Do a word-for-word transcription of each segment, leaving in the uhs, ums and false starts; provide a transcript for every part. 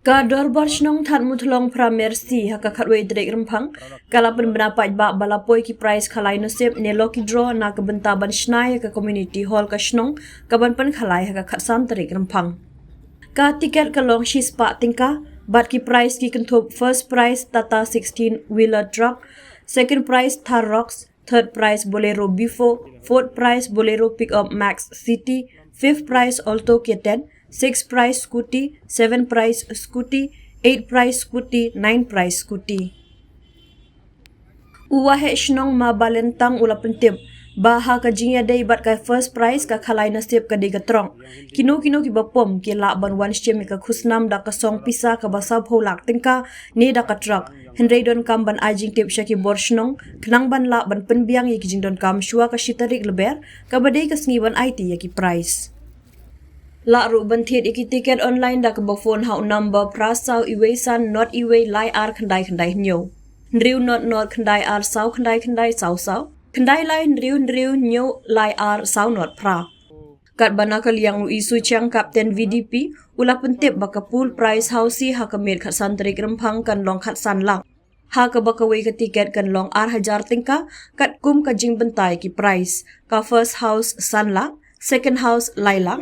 Ka Dorbar Shnong Thadmuthlong Phra Mercy ha ka khatwei tarik Rymphang ka la pynbna paidbah ba la poi ki prize khalai nasib ne lucky draw na ka bynta ban shna ïa ka community hall ka shnong, ka ban pynkhalai ha ka khatsan tarik Rymphang. Ka tiket ka long shispah tyngka bad ki prize ki kynthup first prize Tata sixteen wheeler truck, second prize Thar Roxx, third prize Bolero B four, fourth prize Bolero Pickup Max City, fifth prize Alto K ten, sixth prize scooty, seventh prize scooty, eighth prize scooty, ninth prize scooty. U Waheh Shnong Ma Balentang u la pyntip ba ha ka jingïadei bad ka first prize ka khalai nasib ka dei ka truck. Kino kino kiba pom ki lah ban wan shim ïa ka khusnam da ka song pisa kaba saphew lak tyngka ne da ka truck. Hynrei donkam ban ai jingtip sha ki bor shnong khnang ban lah ban pynbiang ïa ki jingdonkam shuwa ka shi tarik Lber, kaba dei ka sngi ban aiti ïa ki prize. Lah ruh ban thied ïa ki tiket online da kaba phone ha u number phra saw iwei san nod iwei lai ar khyndai khyndai hynñiew, hynriew nod nod khyndai ar saw khyndai khyndai saw saw, khyndai lai hynriew hynriew hynñiew lai ar saw nod phra. Katba na ka liang u Isu Chiang, Captain V D P, u la pyntip ba ka pool prize housie ha ka miet khatsan tarik Rymphang kan long khatsan lak, ha kaba kawei ka tiket kan long ar hajar tyngka, katkum ka jingbynta ïa ki prize. Ka first house san lak, second house lai lak,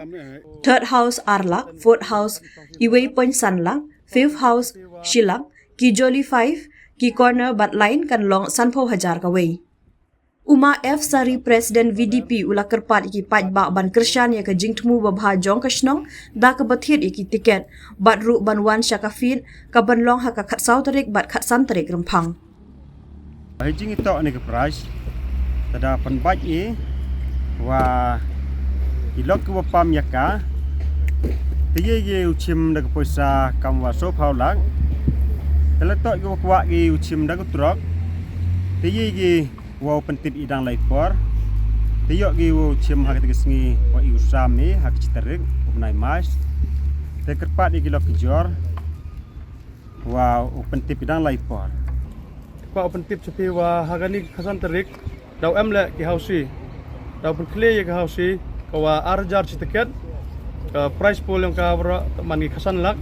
third house ar lak, fourth house iwei point san lak, fifth house shi lak, ki jolly five, ki corner bad line kan long sanphew hajar kawei. U Ma F Sari, President V D P, u la kyrpad ïa ki paidbah ban kyrshan ïa ka jingthmu babha jong ka shnong da kaba thied ïa ki tiket bad ruh ban wan sha ka field ka ban long ha ka khatsaw tarik bad khatsan tarik Rymphang. Hi jingïatoh ne ka prize, te da pynbeit ïa wa ki lok kiwa pam ïa ka, te ïa ki u chim da ka poisa kam wa sophew lak, te la toh kiwa kwah ki u chim da ka truck, te ïa ki wow pyntip ïa dang lai por, te ïoh ki wow chim ha kata ka sngi wa i u sam ne ha ka chi tarik u bnai March, te kyrpad ïa ki lok ki jor wow pyntip ïa dang lai por. Kwah u pyntip cha phi wa ha kani ka khatsan tarik daw em leh ki housie. Daw pynkhlieh ïa ka housie ka wa ar hajar chi tiket. Ka prize pool yong ka baroh man ki khatsan lak.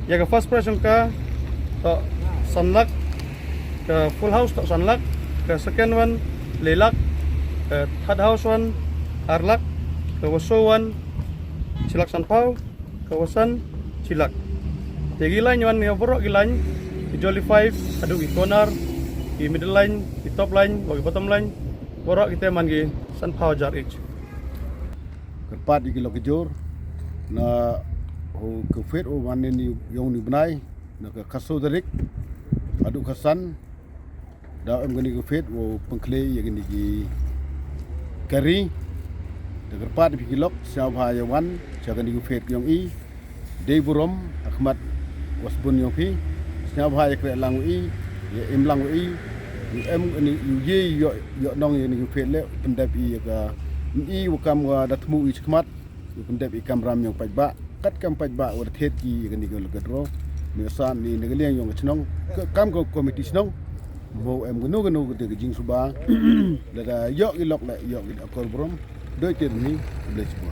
Ïa ka first prize yong ka toh san lak. Ka full house toh san lak. Ka second one le lak. Ka third house one ar lak. Ka wa saw one chi lak sanphew. Ka wa san chi lak. Te ki line wan ïa baroh ki line, ki jolly five, haduh ki corner, ki middle line, ki top line, wa ki bottom line, baroh ki te man ki sanphew hajar each. Kyrpad ïa ki lok ki jor na u ka field u wan ne ni yong ni bnai na ka khatsaw tarik haduh khatsan. Daw em kani ka field wow pynkhleh ïa kani ki kari. Da kyrpad ïa phi ki lok sngewbha ïa wan sha kani ka field yong i. Dei burom ha khmat wa sbun yong phi. Sngewbha ïa kreh lang wa i, ïa im lang wa i. Ïa em kani ïa ïoh ïoh nong ïa kani ka field leh pyndep ïa ka i wa kam wa da thmu i chi khmat. Ïa pyndep ïa kam ram yong paidbah, kat kam paidbah wa da thied ki ïa kani ka lucky draw. Ni sa ni na ka liang yong ka chnong, ka kam ka komiti chnong. Mo em kano kano ka te ka jingsuba. Lada ïoh ki lok leh ïoh ki akor brom. Doi te ni blei chibor.